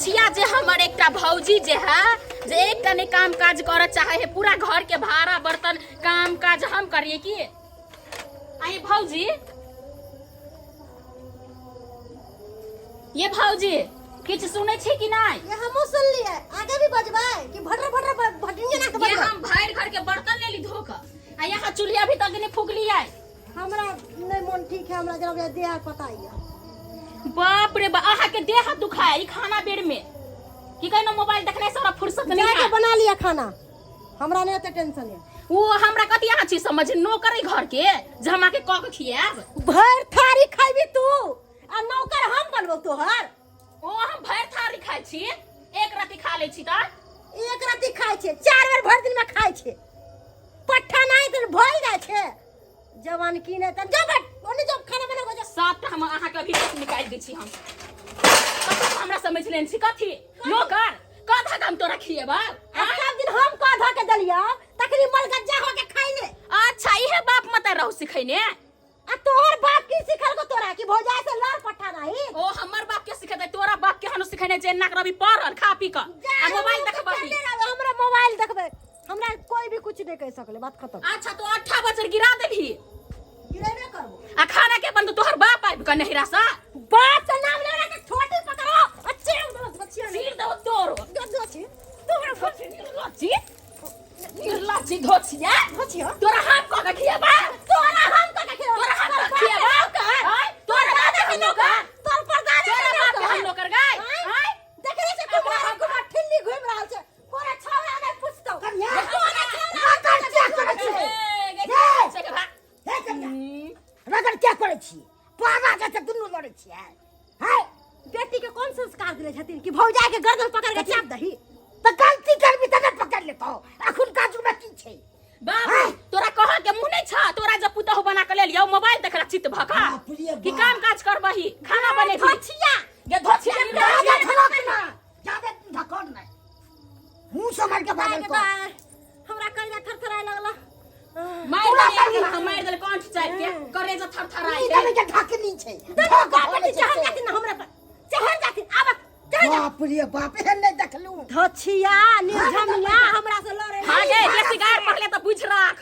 धोछिया जे हमर एकटा भौजी जे है जे एकटा नहि काम काज करऽ चाहे है, पूरा घर के भाड़ा बर्तन काम काज हम करिए की? आई भौजी, ये भौजी, किछु सुनै छी कि नहि? ये हमहूँ सुनलियै। आगे भी बजबै कि भटर भटर भटनिया ना के ये बजबै? हम भरि घर के बर्तन लेली धो कऽ आ यहाँ चूल्हा अभी तक नहीं फूकलियै। हमरा नहीं मन ठीक है, हमरा जरा देह हाथ पता है। बाप रे बा, अहाँ के देह हाथ दुखाय ई खाना बेर में की कहै मोबाइल देखने से हमरा फुर्सत नहीं जाके है। बना लिया खाना, हमरा नहीं ओते टेंशन है। वो हमरा कथी अहाँ छी समझ नौकर है घर के जे हम अहाँके कऽ के खियाब? भरि थारी खैबी तू आ नौकर हम बनबौ तोहर। ओ हम भरि थारी खाइ छी, एक राति खा लै छी तऽ। एक राति खाइ छै, चार बेर भरि दिन में खाइ छै। पट्ठा नहीं तऽ भइल जाइ छै जवान की नहीं तऽ जो बट ओने जो खाना बनाबो जो। सात हम अहाँके अभी तक निकालि दै छी हम। कथी हमरा समझ लेने छी? कथी नौकर कथा हम तोरा खिएबा? आ सब दिन हम कह धऽ के देलियौ तखनी मलगज्जा हो के खाइ ले। अच्छा, इहे बाप मत रहू सिखैने। आ तोहर बाप की सिखल को तोरा कि भौजाई से लड़ पट्ठा नहीं? ओ हमर बाप के सिखेतै? तोरा बाप के हनु सिखेने जे नाक रवि पड़ल खा पी कऽ आ मोबाइल देखबही। हमरा मोबाइल देखबै, हमरा कोई भी कुछ नहीं कह सकले, बात खत्म। अच्छा, तो अट्ठा बजर गिरा देबही? गिरेबे करबो। आ खाना के बनतो? तोहर बाप आबि कऽ नहिरा सँ? बाप से नाम लेना के छोटी पकड़ो अच्छे बच्चिया सिर दो तोरो। दो छी तोरा। निर्लज्जी, निर्लज्जी धोछिया। धोछिया। तोरा हम कऽ के खिएबा? तोरा हम कऽ के खिएबा? तोरा हम कऽ के खिएबा? आँय? तोरा दादा के नौकर, तोर पर दादा तोरा के बाप के हम नौकर। नौकर गाय? आँय? आँय? देखने से कुमार कुमार ठिल्ली घूम रहल छै, कोना छौड़ा नहीं पूछतौ। कन्या, कोना छौड़ा रगड़ क्या करै छी? ए, गे, के छै के भा? हे कन्या, रगड़ क्या करै छी? पारा के दुनू लड़ै छियै है। बेटी के कौन संस्कार दिले छथिन कि भौजाई के गर्दन पकड़ के चाप दही? तऽ गलती करबी तऽ ने पकड़ लेतौ। अखुनका जुगमे की छै? बाप, तोरा कह के मुंह नहीं छ? तोरा जब पुतहु बना के ले लियो मोबाइल देखला चित्त भका बाप रे कि बाप। काम काज करबही, खाना बनेबही? धोछिया। गे धोछिया। जादे धड़क ना, जादे धकड़ नहीं, मुंह से मार के बाजल कर। हमरा कलेजा थरथराए लगला। मार तोरा देल, करबी। मार देल कंठ चाट के करेजा थरथराई ई है। दमे के ढकनी छै। दोनों बाप बेटी चढ़ जाथिन ना हमरा पर, चढ़ जाथिन, आब चढ़ जा। बाप रे बाप, एहन नहि देखलू। धोछिया निर्झमिया हमरा से लड़े। हाँ गे, बेसी गार पड़ले तऽ बुझ राख,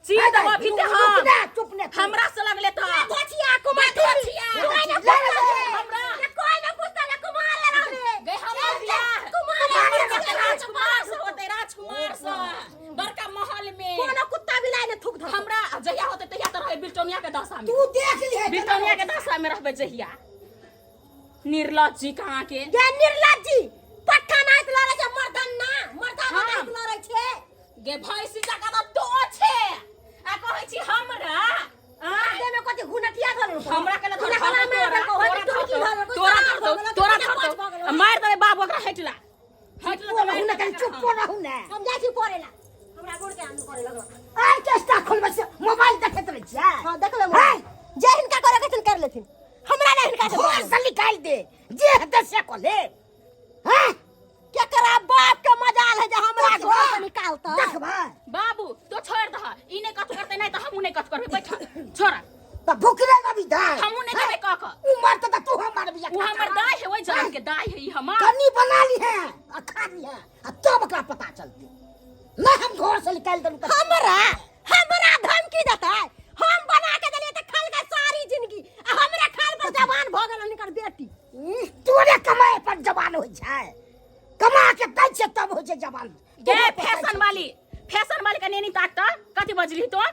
चीर देबो अभी ते हम। चुप ने, चुप ने। हमरा से लगले तऽ धोछिया कुमार धोछिया। कोई ना ले, ले, ले। हमरा कोई ना पूछता ना, कुमार रहले। गे हमर बियाह कुमार हमर राजकुमार से होते, राजकुमार से, बड़का महल में। कोनो कुत्ता बिलाई ने थूक धर। हमरा जहिया होते तहिया तऽ रहबै बिल्टोनिया के दशा में। तू देख लिहे। बिल्टोनिया के दशा में रहबै जहिया। निर्लज्जी कहाँ के। गे निर्लज्जी, पट्ठा नाच लड़े छै, मर्दाना मर्दाना हाँ। नाच लड़े छै। गे भैंसी जकाँ तऽ तो छै आ कहै छी हमरा आ? देह में कथी घुनटिया धरल? हमरा के घुनटिया मारि देलकौ, होय टुटकी धरल, तोरा कोई धरतौ, सार भऽ गेलौ, तोरा कोई धरतौ पाँच भऽ गेलौ। आ मारि देबै बाबू ओकरा। हटला, हटला तऽ मारि रहू ने, देबै। कनि चुप रहू ने। हम जाइ छी पढ़े ला, हमरा गोड़ के आम करे लगल। आइ चेष्टा खोलबै से मोबाइल देखैत रहै छियै? हाँ, देखबै मोबाइल। जे हिनका करे के छनि कर लेथिन, हमरा नहि हिनका से घर से निकालि दे, जे हेतै से कऽ ले। हैं? केकरा बाप के मजाल है जे हमरा देखबै। घर से निकालतै? देखबै। बाबू, तो छोड़ दह, ई नहि कथु करतै, नहि तऽ हमहूँ नहि कथु करबै। बैठ, छोड़। तऽ भुखले रवि दाय। हमहूँ नहि देबै कऽ कऽ। उ मरतै तऽ तू हम मारबी। ओ हमर दाय है, ओहि जन्म के दाय है ई हमर। कनी बना ली है आ खा ली है आ तब ओकरा पता चलतै। नहि हम घर से निकालि देलहुँ तऽ हमरा हमरा धमकी देतै? हम बना के देलियै तऽ खलकै सारी जिंदगी आ हमरे खाल पर जवान भऽ गेल हिनकर बेटी। तोरे कमाए पर जवान होइ छै? कमा के दै छै तब होइ छै जवान। गे फैशन वाली, फैशन वाली के नेनी ताक तऽ कथी बजली तो?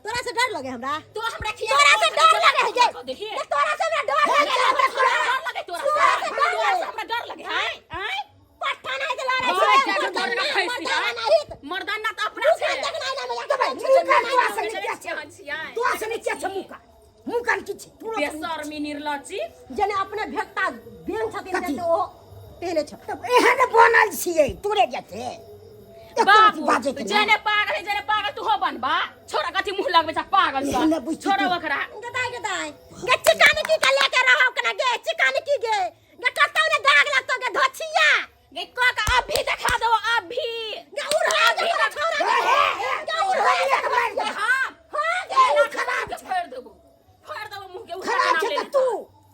तोरा से डर लगे हमरा? तो हमरा खिया तोरा से डर लगे है गे? देखिए। ये तोरा से हमरा डर लगे है। तोरा डर लगे? तोरा तोरा से से डर तोरा से लगे। हमरा डर लगे है? आय पट्टा नहीं दिला रहे हाँ, छे, क्या मर्दाना, डर लगे है? मर्दाना नहीं त- मर्दाना तऽ अपना छै। मुँह तक नहीं ना मिला के मुँह कान तोरा से बेचै नीचा छियै, छै। छियै। तोरा से नीचा छै मुँह कान, मुँह कान की छै तोरा से नीचा। बेशर्मी निर्लज्जी। जने अपने भेक्ता बेंग छथिन कथी? से ओ पहने छ। तब एहन बनल छियै तोरे जते एको रति बाबू बाजै के नहि। जेने पागल है, जेने पागल तू हो बनबा। छोरा, कथी मुंह लगबै छ पागल एहन सँ? बुझ छी छोरा तू। ओकरा। गदाय गदाय गे, चिकाने की के लेके रहौ कना गे, चिकाने की गे गे, कतौ ने दाग लगतौ गे धोछिया। गे क के अभी देखा दो अभी। गे उड़हा गे तोरा छौरा के। हे, हे, गे उड़हा गे। मारि देबै। हां हां गे। गे खराब छै, फाड़ देबो, फाड़ देबो मुंह के। खराब छै तऽ तू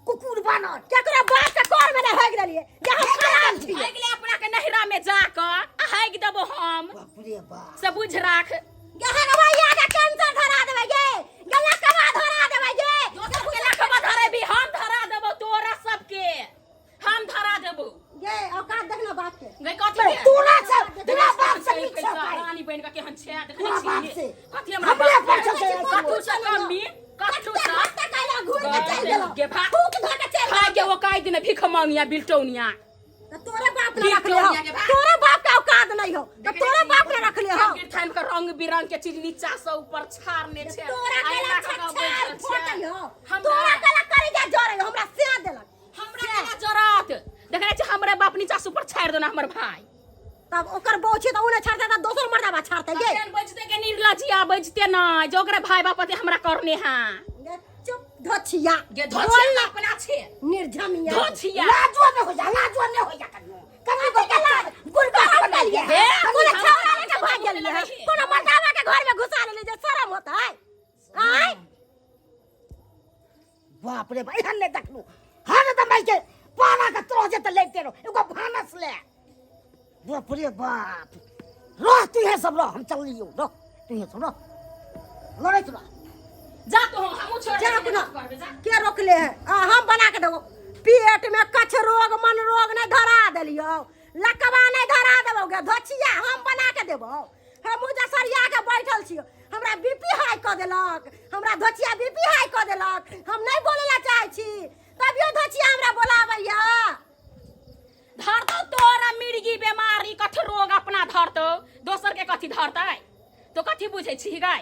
कुकुर बनल। केकरो बाप के कोर में नहीं होग रहलिए जे हम चल छी। भागि ले अपना के नहिरा में जा कऽ आ हागि देबो हम। बाप रे बाप। से बुझ राख। गे हगवैया के कैंसर धरा देबै गे, गला कबा धरा देबै गे। दोसर के लखबा धरेबी, हम धरा देबो तोरा सबके, हम धरा देबो। गे औकात देख ना बाप के। गई कथी के? तोरा सब तोरा बाप से नीक छौ भाई। रानी बन के केहन छै देखै तोरा बाप छी से। कथी हमरा हमरे बाप पर से? छौ से। कथू से कमी कथू से कते कैला घूर के चल गेलो। गे भा फूक धऽ के चल। खा के वो काई दिन भीख मांगिया बिलटौनिया। त तोरे बाप ने रखले हो, बिलटौनिया के भा। तोरे बाप के औकात नहीं हो त तोरे बाप ने रखले हो। गिरथान के रंग बिरंग के चीज नीचा से ऊपर छाड़ने छै। तोरा आ कैला एना कऽ कऽ छछार बैठल छै। फोटै हो। हमरा तोरा कैला करेजा जरै हो, हमरा से देलक। हमरा केना जरत देखने छी हमरे बाप नीचा से ऊपर छाड़ि देना हमर भाई। तब ओकर बहू छै त उ नहि छाड़तै त दोसर मर्दाबा छाड़तै गे। तखन बजते के निर्लजिया बजते न जे ओकरे भाई बाप अते हमरा करने हा। गे चुप धोछिया। गे धोछिया त अपना छे। निर्झमिया। धोछिया। लाजो नहि होइया, लाजो नहि होइया कनियो। कनि कथी के लाज? गुलबा हम गेलियै। हे, कोनो हम छौड़ा लेके भाग हम गेलियै। लगे। कोनो मर्दाबा के घर में घुसा लेलियै जे शरम होतै। आँय? बाप रे बाप, एहन नहि देखलहुँ। हर दमाइ के पाना के तोह जे तऽ लैते रहो एगो भानस ले। बाप रे बाप, रह तू सब रह, हम चल लियौ, रह तू सब रह, लड़ैत रह। जा तो हमहूँ छोड़ जा देबै, अपना। करबै, जा। के रोकले है? आ, हम बना के देबो। पेट में कछ रोग मन रोग नहीं धरा देलियौ, लकवा नहीं धरा देबो गे धोछिया, हम बना के देबो। हमहूँ जे सरिया के बैठल छियौ, हमरा बीपी हाई कऽ देलक, हमरा धोछिया बीपी हाई कऽ देलक। हम नहीं बोले ला चाहै छी तभियो धोछिया हमरा बोलाबैया। धरतौ तोरा मिर्गी बेमारी कथ रोग अपना धरतौ, दोसर के कथी धरतै? तो कथी बुझै छी गाय?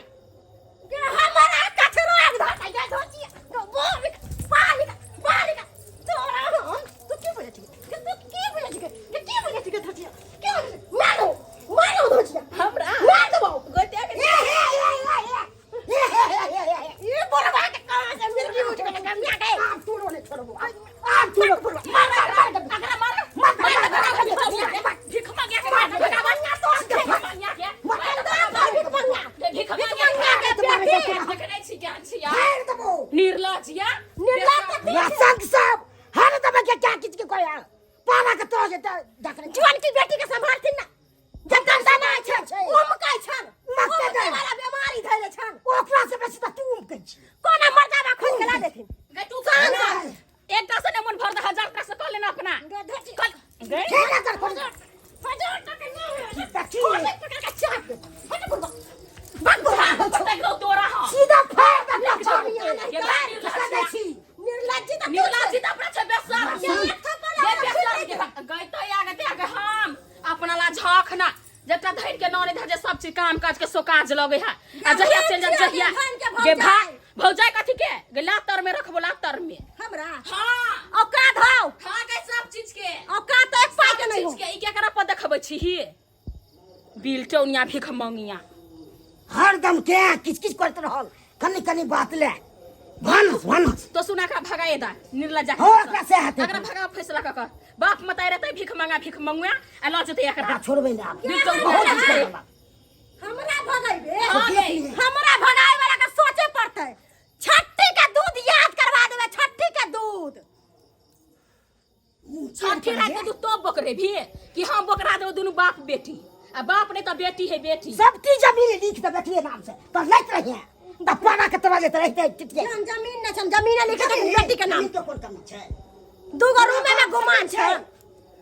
गे हमरा कछ रोग धरतै गे धोछिया। बोल बालिका बालिका तोरा हम तू की बुझै छी गे? तू की बुझै छी गे? गे की बुझै छी गे धोछिया? की बुझै छी? मारो मारो धोछिया हमरा मार देबौ। गोटे के। हे हे हे हे हे हे हे हे हे हे। ई बुढ़वा के कहाँ से मिर्गी उठ गेलै गमिया के? आब तू रोने छोड़बो, आब तू रो, मार मार मार मार अकरा मार मार मार मार मार। भीख मांगिया के मार, भीख मांगिया तोड़ के। भीख मांगिया के एकदम भीख मांगिया। गे भीख भीख मांगिया मांगिया के तुम्हारे बेटी। बेटी। देखने छी ज्ञान छी यार। मार देबो। निर्लजिया। निर्लज त ना संग सब हर दमे के क्या किच के कोई पाना के तोड़ जे देखने जुआन की बेटी के संभालथिन ना, जकर समय छै छै। उमकै छन, मरते उमकै दे। वाला बीमारी धैले छन। ओकरा से बेसी त तू उमकै छी। कोना मर्दाबा खोज के ला देथिन। गे तू कहाँ जा? एकटा से ने मन भर दे, हजार टा से कऽ लेना अपना। गे धोची। कल गे खेला कर खोल। हजार टका नहीं है। देखी। खोले पकड़ के चाट दे। हट बुढ़वा। भाग बुढ़वा। पटक दो तोरा हम। सीधा फाड़ दे अपना निर्लज्जिया फाड़। नहीं ये कर। निर्लज्जिया। छी। निर्लज्जी त तू निर्लज्जी त अपना छै बेसर। ये एक थप्पड़ ये लगा बेसर के के गई तो आगे ते आगे हम अपना ला झख ना जटा धरि के नने धर जे सब चीज काम काज के सोकाज लगे है। आ जहिया चल जा जहिया धन के गे भा भौजाई। भौजाई कथी के गे लातर में रखबो लातर में हमरा। हां औकात हौ। हां के सब चीज के औकात एक पाई के सब नहीं हो। चीज के ई केकरा पर देखबै छी ही बिलटौनिया भीख मंगिया। हरदम के किच किच करैत रहल, कनि कनि बात ले भानस भानस। तो सुना का भगाए दा निर्लज्जा हो, एकरा से हाथे। एकरा भगा फैसला क कर बाप मताई रहतै भीख मांगा भीख मंगुआ आ ल जेतै एकरा। आ छोड़बै ना आब। बिलटौन बहुत बहुत चीज छै। करबा। हमरा भगैबे? हां गे। हमरा भगाए वाला के सोचे पड़तै। छट्टी के दूध याद करवा देबै, छट्टी के दूध। छठी रात के दूध तो बोकरे भी कि हम बोकरा देबो दुनू बाप बेटी, आ बाप नहीं तो बेटी है बेटी। सब चीज जमीन लिख देबै एकरे नाम से त लैत रहिए त पाना के तोरा लेत रहिते टिटिए। हम जमीन न छन, जमीन लिख के बेटी के नाम। जमीन के कोन कमी छै? दूगो रूमे में गुमान छै,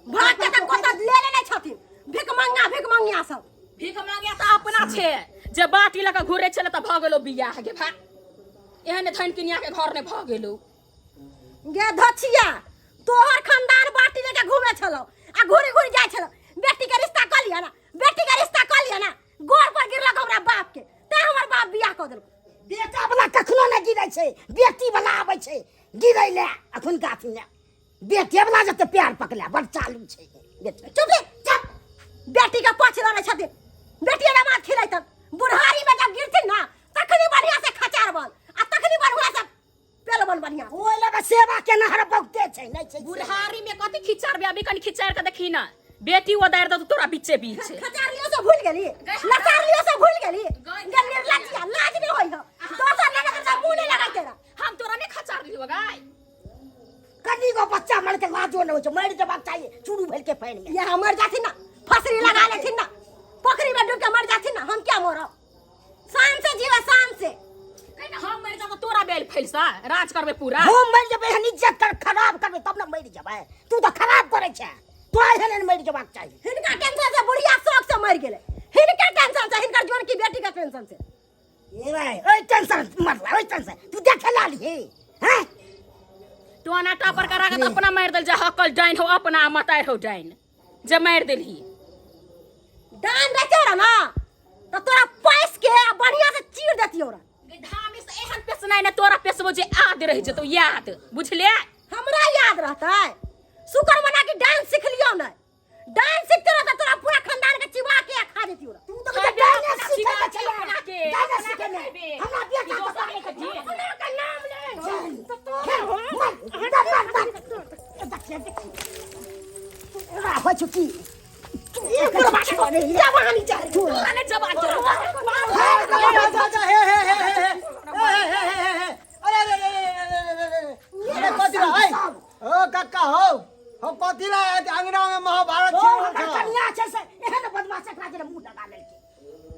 भाग के त कत ले लेने छथिन भीख मंगा भीख मंगिया सब। भीख मंगिया त अपना छै जे बाटी लऽ के घुरे छले त भ गेलो बियाह गे भा, एहन धन किनिया के घर ने भ गेलो। गे धोछिया तोहर खानदान बाटी लेके घूमे छलो आ घुरी घुरी जाय छलो, बेटी के रिश्ता क लिया ना, बेटी के रिश्ता क लिया ना, गोड़ पर गिरलक हमरा बाप के ते हमर बाप बियाह क देलक। बेटा वाला कखनो नहि गिरै छै, बेटी वाला आबै छै गिरै ले अखुनका अथी ले। बेटे वाला जते प्यार पकड़ले बड़ चालू छै बेटी। चुप रे चुप, बेटी के पछ लड़ै छथिन, बेटी रे मात खिलैतन, बुढ़ारी में जब गिरथिन ना तखनी बढ़िया से खचारबन आ तखनी बढ़िया से पेलबन बढ़िया। ओइ लगे सेवा के नहर बहुते छै, नहि छै। बुढ़ारी में कथी खिचारबे अभी कनी खिचार के देखी ना, बेटी ओदारि दत तोरा बीचे बीच। खचारलियो से भूल गेली, लचारलियो से भूल गेली। गे निर्लज्जिया लाज नहीं होई हो, दोसर लगे त मुंह नहीं लगाई तेरा। हम तोरा नहीं खचारलियो गाय। कनी गो बच्चा मर के लाजो नहीं होइ छै, मरि जेबाक चाहिए चूरू भरि के। एके पानि में। ये मर जाथिन ना, फसरी लगा लेथिन ना, पोखरी में डूब के मर जाथिन ना, हम क्या मरब? शान से जीवे, शान से। कहि ना हम मरि जाब तऽ तोरा बेल फैलसा राज करबै पूरा। हम मरि जेबै, एहन इज्जत कर खराब करबै तब ने मरि जेबै। तू तऽ खराब करै छै, तोरा एहन एहन मरि जेबाक चाही। हिनका टेंशन से बुढ़िया शौक से मरि गेलै, हिनका टेंशन से, हिनकर जोन की बेटी के टेंशन से। ए भाई, ओहि टेंशन मरला, ओहि टेंशन तू देखे लाली हे हैं? टोना टापर करा के तऽ अपना मारि देल जे हकल डाइन हो, अपना मतारि हो डाइन जे मारि देलही। डान रहते रह ना तो तोरा पैस के आ बढ़िया से चीर देतियो रह। धामी से एहन पेसनाइ ने तोरा पेसबो जे याद रहि जेतौ, याद बुझले? हमरा याद रहतै? शुक्र मना कि डांस सीख लियो ने, डांस सीखते रहता तोरा पूरा खानदान के चिबा के आ खा देतियो रह। तू तो मुझे डांस सीखे के छले, डांस सीखे में हमरा बेटा के सामने के जी अपना के नाम ले तो तो मर मर मर देखिए देखिए हो चुकी ये बुढ़वा के जवानी चाहे तोरा ने जवान तोरा। अच्छा अच्छा, हे हे हे हे हे हे हे हे, अरे अरे अरे अरे अरे अरे, कथी ला है ओ काका? हो हो, कथी ला अंगना में महाभारत ओ छिड़ हमर रहल छौ? कनिया छै से एहन बदमाश एकरा जे मुंह लगा लेलकै,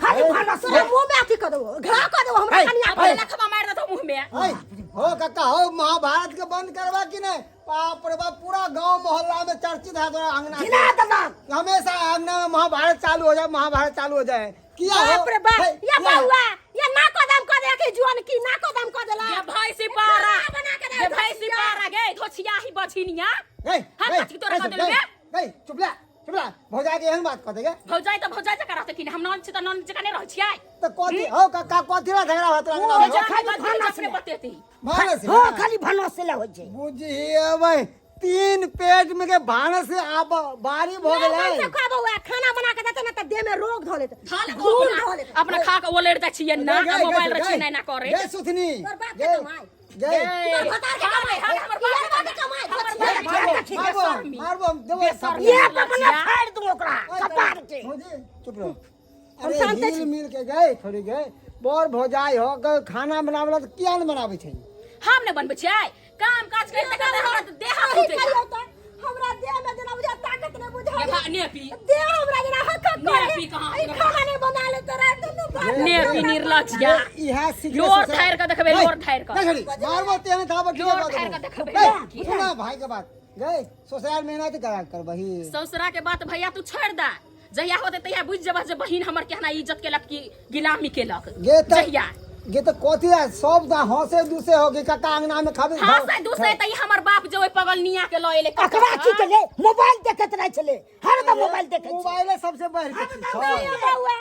खाली भानस तोरा मुंह में अथी कर देबो, घा कर देबो हमरा हे, कनिया अपने के। लखबा मारि देतौ मुंह में। है हो काका, हो महाभारत के बंद करबा कि नहीं? बाप रे बाप, पूरा गांव मोहल्ला में चर्चित है तोरा अंगना के। घिना देलक। हमेशा अंगना में महाभारत चालू हो जाए, महाभारत चालू हो जाए। किया हो? बाप रे बाप, हे, ये किया? बउआ ये ना कदम क दे के जुआन की ना कदम क देला। ये भैंसी पारा बना के दे ये भैंसी पारा गे धोछिया ही बछिनिया। गई हाँ, गई, कथी तोरा गई, कह देलकै? गई, गई, चुप ला चुप ला, भौजा के एहन बात कह देगे? भौजाई तऽ भौजाई जकाँ रहतै कि नहि? हम नन छी तऽ नन जकाँ नहि रहै छियै? तऽ कथी हो काका, कथी ला झगड़ा होत अंगना में? जे खाली खाली भानस अपने ले। बतेती भानस? हां, खाली भानस ले होइ छै। बुझिए भाई, तीन पेट में के भानस से आब बारी भ नहीं गेलै। सब खा बउआ, खाना बना के देते ना त देह में रोग धो लेते, खा ले घून अपना धो लेते। अपना खा के ओलैर जाइ छियै ना गई, गई, मोबाइल गई, रखी नहीं ना करे। गई सुथनी। तोर बाप के गई, कमाई। गई। तोर भतार के कमाई, हमर बाप के कमाई, हमर धोछिया। बाप के मारबो बेशर्मी। मारबो हम देबो बेशर्मी। ये अपना फाड़ दूं ओकरा कपार के। भौजी चुप रहो। हम अरे शांत हिल छी। मिल के गए थोड़ी गए बड़ भौजाई हो गए, खाना बनावला तऽ किया नहि बनाबै छै? हम नहि बनबै छियै, काम काज करिते करिते हमरा तऽ देह हाथ अही टूटै कहियौ तऽ हमरा देह में जेना बुझा ताकत नहि बुझाइ। देखा ने पी। देह हमरा जेना हक हक ने करे। पी कहाँ? ई खाना नहि बना लेते रहे दुनू बाप। ने पी निर्लज्जिया। इएह सीख लोर ठारि कऽ देखबै, लोर ठारि कऽ। मारबो तेहन थापड़ लोर ठिके ठारि कऽ देखबै। सुना भाई के बात गए, ससुराल में एनाहिते करा करबही। ससुरा के बात भैया तू छोड़ दा, जहिया होते तहिया बुझि जेबह जे बहिन हमर केहना इज्जत केलक कि गुलामी केलक। गे तऽ जहिया गे तऽ कथी है सब तऽ हंसे दूसे हो गे काका अंगना में खाबे। हाँ से दूसरे तऽ ई हमर बाप जे ओहि पगलनिया के लऽ एलै। अकरा की केले, मोबाइल देखैत रहै छलै, हरदम मोबाइल देखै छै। मोबाइले सबसे बढ़ के चीज छै। नहीं बउआ,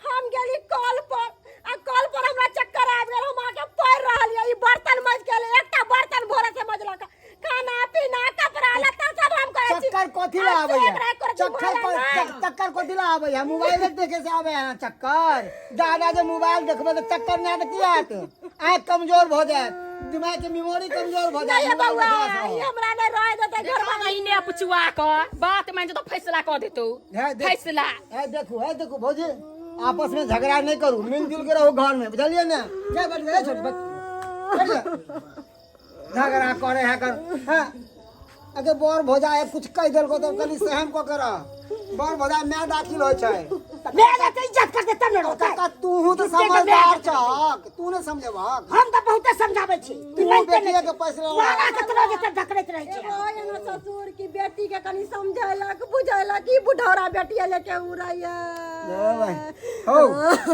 हम गेली कल पर आ कल पर हमरा चक्कर आबि गेल, हम आके पड़ि रहल ये। ई बर्तन मज गेल, एकटा बर्तन भोरे से मजलक, खाना पीना कपड़ा लत्ता सब हम करै छी। चक्कर कथी ला आ आबै है? एक राति करै छी, चक्कर मोबाइल नहि। चक्कर कथी ला आबै है? मोबाइल देखे से आबै है चक्कर। दादा जे मोबाइल देखबै तऽ चक्कर नहि आयत की आयत? आँखि कमजोर भऽ जायत, दिमाग के मेमोरी कमजोर भऽ जायत नहीं मोबाइल बउआ, देखला सँ। ई हमरा नहि रहै देतै घर में। ई ने पुछुआ क बात मान जेतौ, फैसला कऽ देतौ। हे देख। फैसला हे देखू, हे देखू भौजी, आपस में झगड़ा नहीं करू, मिलजुल के रहो घर में, बुझलिए ने? जा बैठ जा, छोट बैठ बैठ जा। झगड़ा करे है कर हाँ अगे बर भौजा है कुछ कह देलको तो कनी सहम को कर, बर भौजा my दाखिल होइ छै। तऽ माय जाके इज्जत करतै तब ने रहतै। काका तू तो झूठे के माय समझदार जाके छहक, तू ने समझबहक? हम तऽ बहुते समझाबै छी। तू मानिते नहि बेटिए छी। के पैसा लगा। मारा के तोरा जेतै ढकरैत रहै छै। एगो एना ससुर की बेटी के कनी समझैलक बुझैलक, ई बुढ़ौरा बेटिया लेके उड़ैया। हो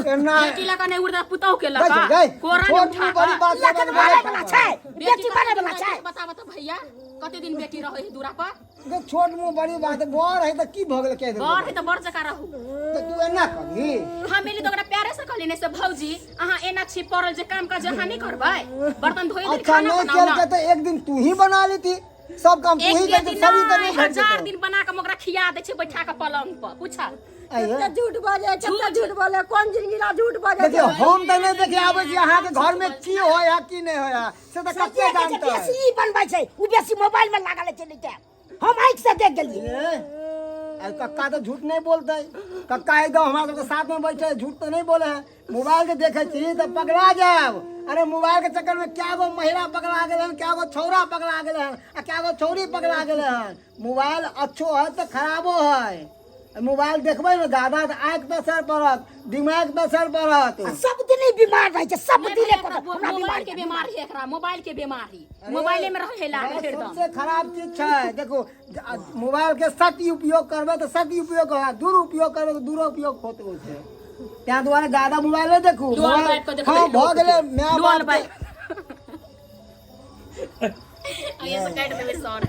एना बेटी लऽ कऽ नहि उड़ता, पुतहु के लऽ गई, कऽ गई, कोरा ने छोट उठा मुँह बड़ी कऽ। बात लेकिन मारे वाला छै, बेटी मारे वाला छै। बता बता भैया, कते दिन बेटी रहै है दूरा पर? गे, छोट मुँह बड़ी बात, बर है तऽ की भऽ गेल कहि देलकै? बड़ है तऽ बड़ जकाँ रहू। तऽ तू एना करही? हम एली तऽ ओकरा प्यारे से कहली ने से भौजी अहाँ एना छी पड़ल जे काम काज अहाँ नहि करबै, बर्तन धोइ देली, अच्छा खाना नहीं बनाउ ना। केलकै तऽ एक दिन तू ही बना लेती, सब काम तू एक ही करती, दिन सभी तऽ नहि, नहीं घट हजार जेतौ। दिन बना कऽ हम ओकरा खिया दै छियै बैठा कऽ पलंग पर, पूछा। आइयो। कते झूठ बजै, कते झूठ। झूठ बोले, कोन जिंदगी ला झूठ बजै। देखियौ हम तऽ नहि देखे आबै छी अहाँके घर में की होय है की नहि होय है, से तऽ कते जे जानतै। बेसी ई बनबै छै ओ बेसी मोबाइल में लागल छै, नहि तऽ हम आँखि से देख गेलियै। ए, अरे कक्का तो झूठ नहीं बोलते, कक्का एकदम हमारा सबके साथ में बैठे है, झूठ तो नहीं बोले है। मोबाइल के देखे छी तऽ पकड़ा जायब, अरे मोबाइल के चक्कर में क्या गो महिला पकड़ा गेल हन, क्या गो छौड़ा पकड़ा गेल हन, आ क्या गो छौड़ी पकड़ा गेल हन। मोबाइल अच्छो है तऽ खराबो है। मोबाइल देखबै ने दादा तऽ आँखि पे असर पड़त, दिमाग पे असर पड़त। आ सब दिन ही बीमार रहै छै, सब नहि दिन भाई, एकरा हमरा मोबाइल बीमार के बीमारी है, एकरा मोबाइल के बीमारी, मोबाइले में रहे लागल मोबाइल हरदम। सबसे खराब चीज छै। देखो, मोबाइल के सही उपयोग करबै तऽ सही उपयोग होत, दुरुपयोग करबै तऽ दुरुपयोग होत छै। ताहि दुआरे ज्यादा मोबाइल नहि देखू। लोल मोबाइल बाइब के देखबै, हँ, भऽ गेलै my लोल बाप के बाइब। आइए से काटि देबै सर।